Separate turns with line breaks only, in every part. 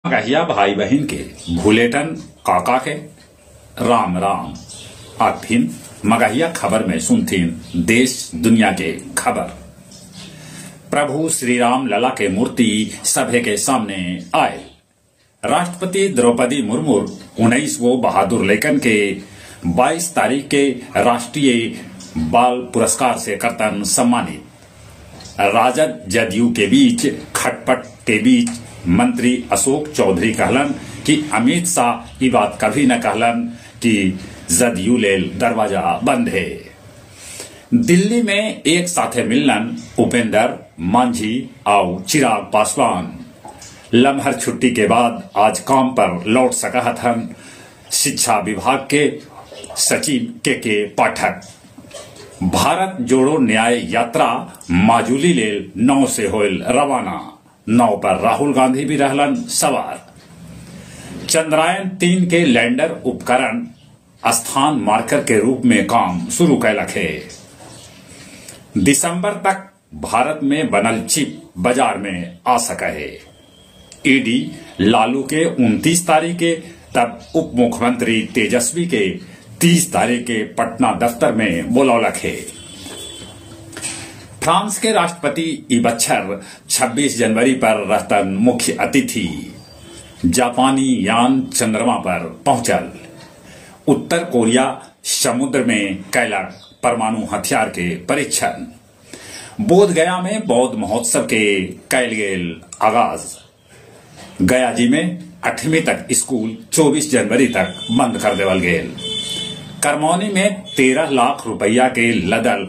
मगहिया भाई बहिन के भुलेटन काका के राम राम। आप फिर मगहिया खबर में सुनथिन देश दुनिया के खबर। प्रभु श्री राम लला के मूर्ति सभे के सामने आए। राष्ट्रपति द्रौपदी मुर्मू 19 गो बहादुर लेखन के 22 तारीख के राष्ट्रीय बाल पुरस्कार से करतन सम्मानित। राजद जदयू के बीच खटपट के बीच मंत्री अशोक चौधरी कहलन कि अमित शाह ये बात कभी न कहलन कि जदयू लेल दरवाजा बंद है। दिल्ली में एक साथे मिलन उपेंद्र मांझी आउ चिराग पासवान। लम्हर छुट्टी के बाद आज काम पर लौट सकत हन शिक्षा विभाग के सचिव के पाठक। भारत जोड़ो न्याय यात्रा माजुली लेल नाव से होल रवाना। नाव पर राहुल गांधी भी रहलन सवार। चंद्रयान 3 के लैंडर उपकरण स्थान मार्कर के रूप में काम शुरू कैलक है। दिसंबर तक भारत में बनल चिप बाजार में आ सका है। ईडी लालू के 29 तारीख के तब उप मुख्यमंत्री तेजस्वी के 30 तारीख के पटना दफ्तर में बुलौलक है। फ्रांस के राष्ट्रपति ई बच्छर 26 जनवरी पर रहतन मुख्य अतिथि। जापानी यान चंद्रमा पर पहुंचल। उत्तर कोरिया समुद्र में कैलक परमाणु हथियार के परीक्षण। बोध गया में बौद्ध महोत्सव के कैल गेल आगाज। गया जी में 8वीं तक स्कूल 24 जनवरी तक बंद कर देवल गेल। करमौनी में 13 लाख रुपया के लदल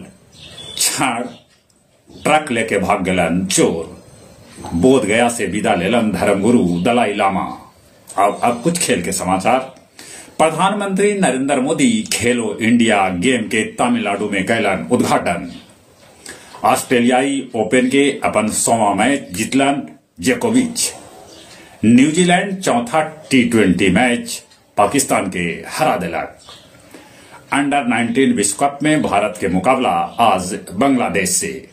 छाड़ ट्रक लेके भाग गलन चोर। बोध गया से विदा लेलन धर्मगुरु दलाई लामा। अब कुछ खेल के समाचार। प्रधानमंत्री नरेंद्र मोदी खेलो इंडिया गेम के तमिलनाडु में कैलन उद्घाटन। ऑस्ट्रेलियाई ओपन के अपन 100वां मैच जीतलन जोकोविच। न्यूजीलैंड चौथा T20 match Pakistan के हरा दिलक। अंडर 19 विश्व कप में भारत के मुकाबला आज बांग्लादेश से।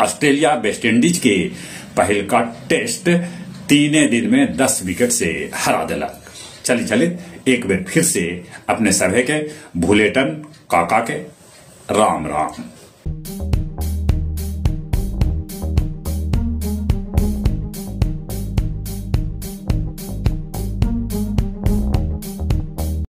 ऑस्ट्रेलिया वेस्टइंडीज के पहल का टेस्ट 3 दिन में 10 विकेट से हरा दिलक। चली चलित एक बार फिर से अपने सभे के भुलेटन काका के राम राम।